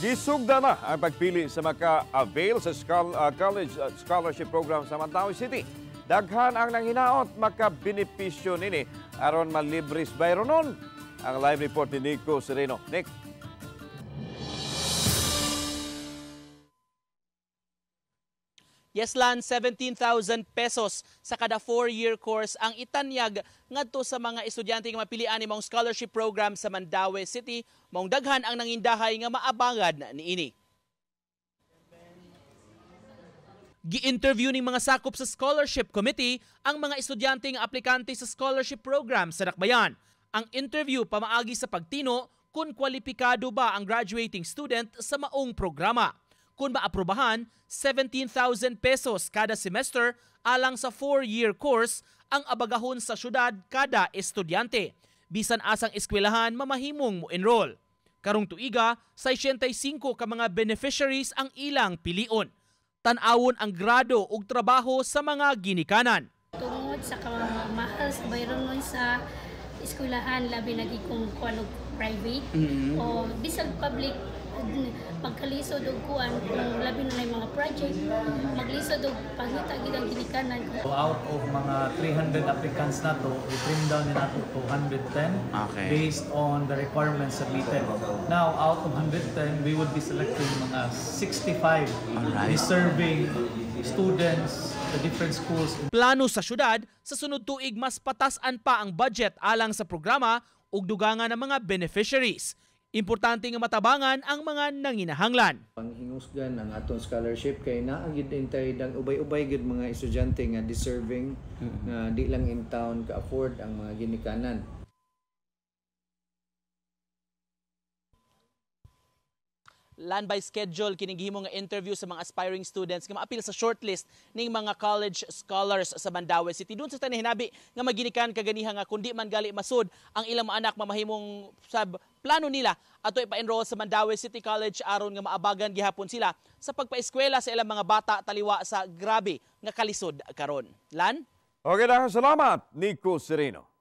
Gisugda na ang pagpili sa maka-avail sa college scholarship program sa Mandaue City. Daghan ang nanghinaot makabenepisyo nini aron malibris bayronon. Ang live report ni Nico Sereno. Nick. Yes, Lan, 17,000 pesos sa kada 4-year course ang itanyag ngadto sa mga estudyante nga mapilian ni maong scholarship program sa Mandaue City. Maong daghan ang nangindahay nga maabangan niini. Gi-interview ning mga sakop sa scholarship committee ang mga estudyante nga aplikante sa scholarship program sa Dakbayan. Ang interview pamaagi sa pagtino kung kwalipikado ba ang graduating student sa maong programa. Kung maaprubahan, 17,000 pesos kada semester alang sa 4-year course ang abagahon sa syudad kada estudyante. Bisan asang eskwelahan mamahimong mo-enroll. Karong tuiga, 65 ka mga beneficiaries ang ilang pilion. Tan-awon ang grado ug trabaho sa mga ginikanan. Tungod sa kamahal sa bayronon sa eskwelahan, labi na kung kuan og private o bisag public, pagkalisod og kuan kung labi na yung mga project, maglisod og pangita gid ang ginikanan. So out of mga 300 applicants nato, we trim down ni nato to 110 based on the requirements submitted. Now, out of 110, we would be selecting mga 65 deserving students the different schools. Plano sa syudad, sa sunod tuig mas patasan pa ang budget alang sa programa ug dugangan ng mga beneficiaries. Importante nga matabangan ang mga nanginahanglan. Panghingusgan ang atong scholarship kay naa gyud intay dang ubay-ubay gyud mga estudyante nga deserving nga di lang in town ka-afford ang mga ginikanan. Lan, by schedule kini gihimo nga interview sa mga aspiring students nga maapil sa shortlist ning mga college scholars sa Mandaue City. Doon sa tanan hinabi nga maginikan kaganiha nga kundi man gali masud ang ilang mga anak mamahimong sab plano nila ato ipa-enroll sa Mandaue City College aron nga maabagan gihapon sila sa pagpaeskwela sa ilang mga bata taliwa sa grabe nga kalisod karon. Lan? Okay, daghang salamat, Nico Sereno.